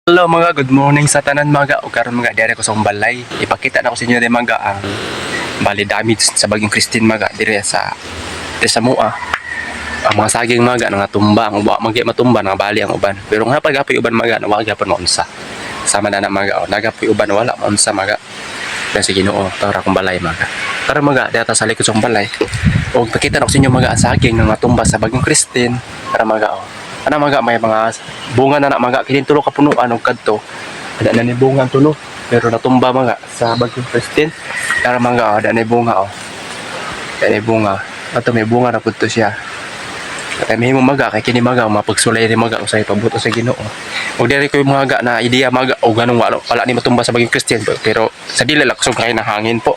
Hello mga, good morning sa tanan mga. O karon mga, dire ko sa akong balay. Ipakita na ko sa inyo diri mga ang bali damage sa bagyong Kristine mga dire sa mua. Ang mga saging mga nga tumba, ang uba magi matumba, nga bali ang uban. Pero nga pagapoy uban mga, na wag gyapon maunsa. Sama na na mga, o nagapoy uban, wala maunsa mga. Dahil sa Ginoo, tara akong balay mga. Karon mga, dito sa likod sa akong balay. O pakita na ko sa inyo mga ang saging nga tumba sa bagyong Kristine. Para mga o. Ana mga, may mga bunga na na mga, kini tulo ka punuan og kadto. Ada na ni bunga ang tulo pero natumba mga sa bagyong Kristine. Para mga o, ada na ni bunga o. Ada ni bunga. Ato may bunga na pud to siya. Kay mahimo maga kay kini maga mapagsulay ni maga usay pabuto sa Ginoo. Og diri ko yung mga ga na ideya maga og ganong wala ni matumba sa bagyong Kristine, pero sa dili lang kusog kay na hangin po.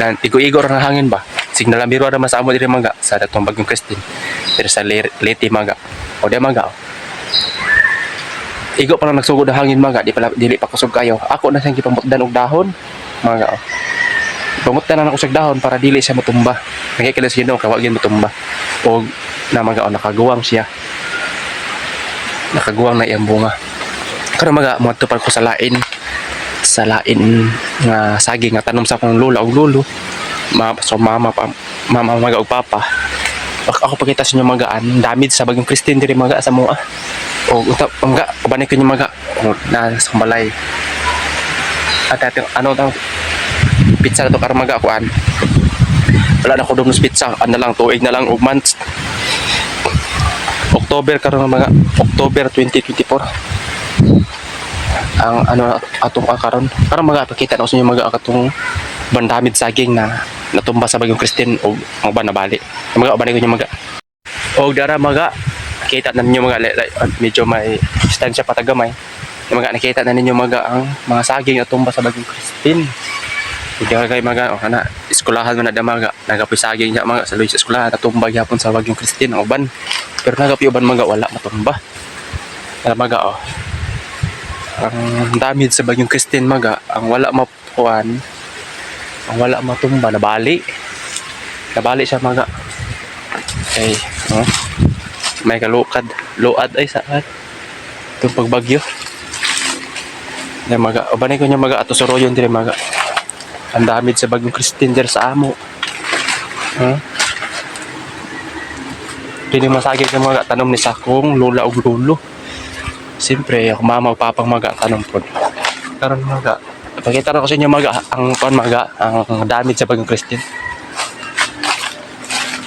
Na igo-igo ra na hangin ba. Signal ang biro ra man sa amo diri maga sa datong bagyong Kristine. Pero sa Leyte maga. O di maga. O. Igo pa lang nagsugod ang hangin maga, di pala dili pa kusog kayo. Ako na siyang gipamutdan og dahon maga. O. Pamutdan na ako sa dahon para dili siya matumba. Nagkikila sa Ginoo kay wa gyud matumba. Og na maga o, nakaguwang siya. Nakaguwang na iyang bunga. Karon maga, moadto pa ko sa lain nga saging nga tanom sa akong lola ug lolo. Ma, so mama pa, mama maga ug papa. Ako pakita sa inyo maga ang damage sa bagyong Kristine diri maga sa mua. O unta mga ubanay ko inyo maga o, na sa balay. At ating ano tang pizza na to karon maga kuan. Wala na ko Domino's Pizza, ano lang, tuig na lang ug months. October karon mga October 2024 ang ano atong karon. Karon mga, pakita na ko sa inyo mga katong bandamid saging na natumba sa bagyong Kristine o ang uban nabali. Mga uban ko inyo mga. Og dara mga, kita na ninyo mga medyo may distansya patagamay. Mga nakita na ninyo mga ang mga saging na tumba sa bagyong Kristine. Ug dara kay mga oh, ana eskwelahan man na damaga, nagapoy saging niya mga sa luis eskwelahan, natumba gyapon sa bagyong Kristine ang uban. Pero nagapoy uban mga, wala matumba. Dara mga oh. Ang damage sa bagyong Kristine maga, ang wala mapuan, ang wala matumba, nabali. Nabali siya maga. Ay, oh. May kalukad, luad ay saan. Itong pagbagyo. Na maga, ubanay ko niya maga ato suroyon dire maga. Ang damage sa bagyong Kristine dire sa amo. Huh? Kini masagit ng mga tanom ni sa akong lola ug lolo. Siyempre, ako mama ug papang maga ang tanom pod. Karon maga, pakita na ko sa inyo maga ang kuan maga, ang damage sa bagyong Kristine.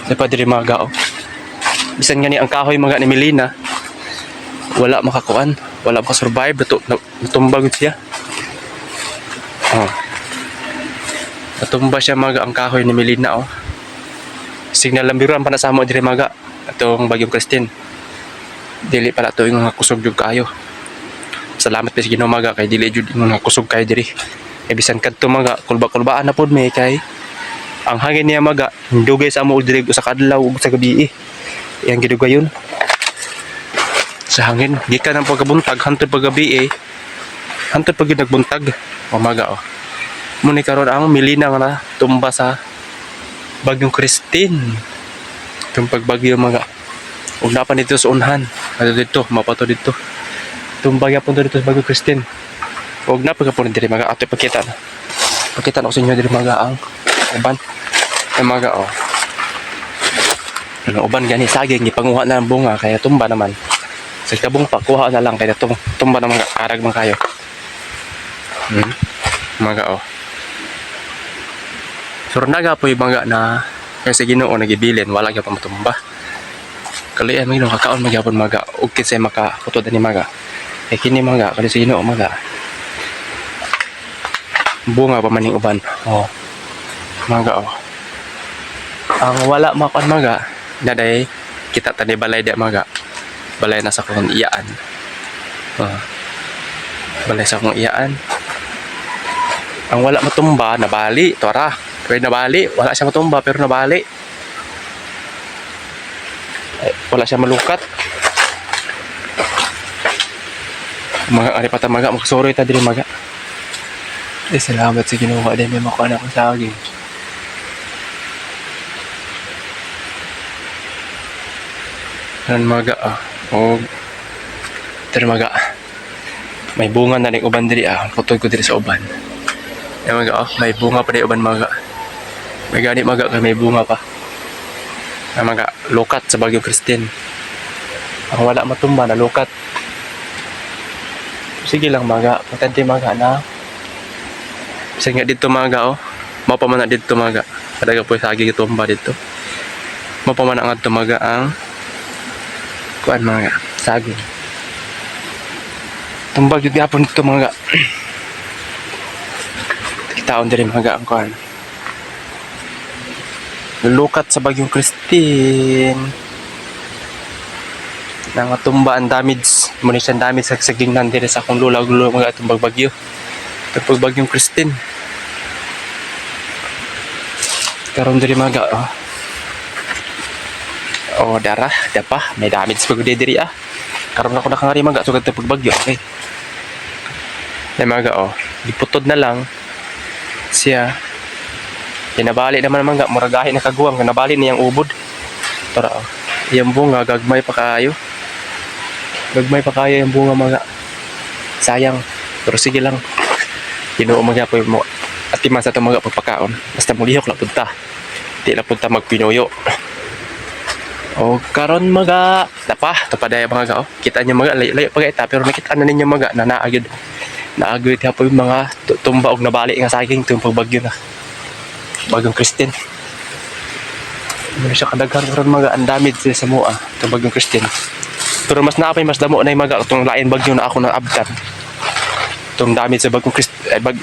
Di pa diri maga oh. Bisan gani ang kahoy maga ni Melina, wala makakuan, wala makasurvive, natumba gud siya. Oh. Natumba siya maga ang kahoy ni Melina oh. Signal lang biruan pa na sa amo diri maga atong bagyong Kristine. Dili pala to yung mga kusog jud kayo. Salamat pa sa Ginoo maga kay dili jud yung mga kusog kayo diri. Kay bisan kadto maga kulba-kulbaan na pod may kay ang hangin niya maga dugay sa amo diri sa kadlaw ug sa gabi. Iyang gidugayon. Sa hangin gikan ang pagkabuntag hantod paggabi eh. Hantod pag gyud nagbuntag. O maga oh. Muni karon ang Melina nga na tumba sa bagyong Kristine. Itong pagbagyo mga. Ug napa dito sa unhan. Ano dito, mapato dito. Tumba gyapon to dito sa bagyong Kristine. Ug napa gapon diri mga ato pakita na. Pakita na ko sa inyo diri mga ang uban. Ay mga oh. Ano uban gani saging gipanguha na ang bunga kaya tumba naman. Sa kabong pa kuha na lang kaya tumba naman karag man kayo. Mga oh. Pero naga po yung mga na kasi Ginoo nagibilin, wala gyapon matumba. Kalian man Ginoo kakaon magyapon maga ug kinsay makaputod ani maga. Kay kini maga kali sa Ginoo maga. Bunga pa man ning uban. Oh. Maga oh. Ang wala makuan maga na day kita tani balay di maga. Balay na sa akong iyaan. Oh. Balay sa akong iyaan. Ang wala matumba, nabali, tora. Pero nabali, wala siya matumba pero nabali. Ay, wala siya malukat. Mga ari pa ta maga, makasuroy ta diri maga. Eh, salamat sa Ginoo din may makuha na ako saging. Karon maga ah. Og diri maga. May bunga na rin uban diri ah. Putol ko diri sa uban. Yan mga oh, may bunga pa rin uban mga. May gani mga kay may bunga pa. Ang mga lukat sa Bagyong Kristine. Ang wala matumba na lukat. Sige lang mga, importante mga na. Bisa nga dito mga oh. Mao pa man na dito mga. Kadaga po sa agi tumba dito. Mao pa man ang adto mga ang kuan mga saging. Tumbag jud gapon dito mga. Kitaon diri mga ang kuan. Lulukat sa Bagyong Kristine. Nangatumba ang damage. Muna siyang damage sa saging diri sa akong lula ug lulo mga atong bagbagyo. Tagpag Bagyong Kristine. Karon diri mga oh. Oh, dara, dapa, may damage pa gud diri ah. Karon ako nakangari mga sugad tag pagbagyo. Okay. May mga oh, giputod na lang siya. Pinabali naman mga muragahi na kaguwang, nabali niyang ubod. Tara oh. Iyang bunga gagmay pa kaayo. Gagmay pa kaayo yung bunga mga. Sayang. Pero sige lang. Ginoo mga po mo atiman sa itong mga pagpakaon. Basta mulihok lang punta. Di lang punta magpinuyo. O karon mga napa, tupadaya mga oh. Kita niyo mga layo, layo pa ita pero nakita na ninyo mga na naagid. Naagid po yung mga tumba og nabali nga saging tuwing pagbagyo na. Bagyong Kristine. Ano siya kadaghan karon mga ang damage sila sa mua itong Bagyong Kristine. Pero mas naapay mas damo na yung mga itong lain bagyo na ako nang abtan. Itong damage sa bagong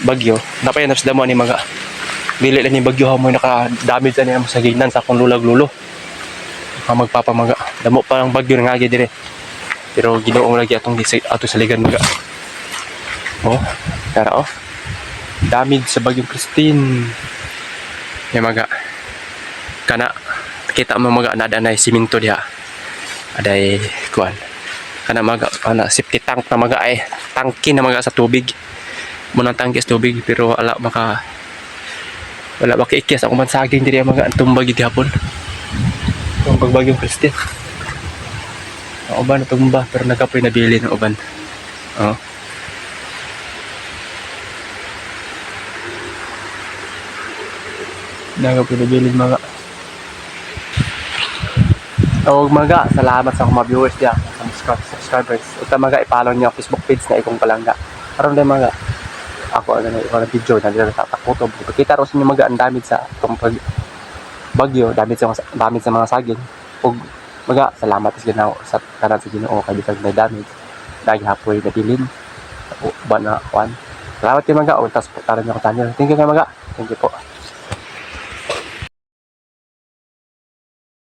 bagyo, napay mas damo ni mga dili lang yung bagyo mo naka damage ani sa ginan sa akong lulag lulo. Ang magpapamaga. Damo pa ang bagyo nga dire. Pero Ginoo lagi atong ato saligan maga. Oh, tara oh. Damage sa Bagyong Kristine. Yung maga. Kana kita mo maga na aday simento diha. Aday kuan. Kana maga ana safety tank na maga ay tangki na maga sa tubig. Munang tangki sa tubig pero ala maka wala ba kiikyas ako man saging diri maga ang tumba gid hapon. Ang pagbagyong Kristine. Ang uban natumba pero nagapoy nabili ng uban. Oh. Nagapoy nabili mga. Og maga, salamat sa akong mga viewers diya, sa mga subscribers. Uta maga, i-follow niyo ang Facebook page na Ikong Palangga. Karon din maga, ako ano na ikaw ng video na dito sa Takutob. Ipakita ro sa inyo maga ang damage sa itong pag bagyo, damage sa mga saging. Ug maga, salamat sa Ginoo sa tanan sa Ginoo kay bisag may damage. Dagi hapoy nabilin. O ba na kuan. Salamat kay maga og tas taran niyo ko channel. Thank you kay maga. Thank you po.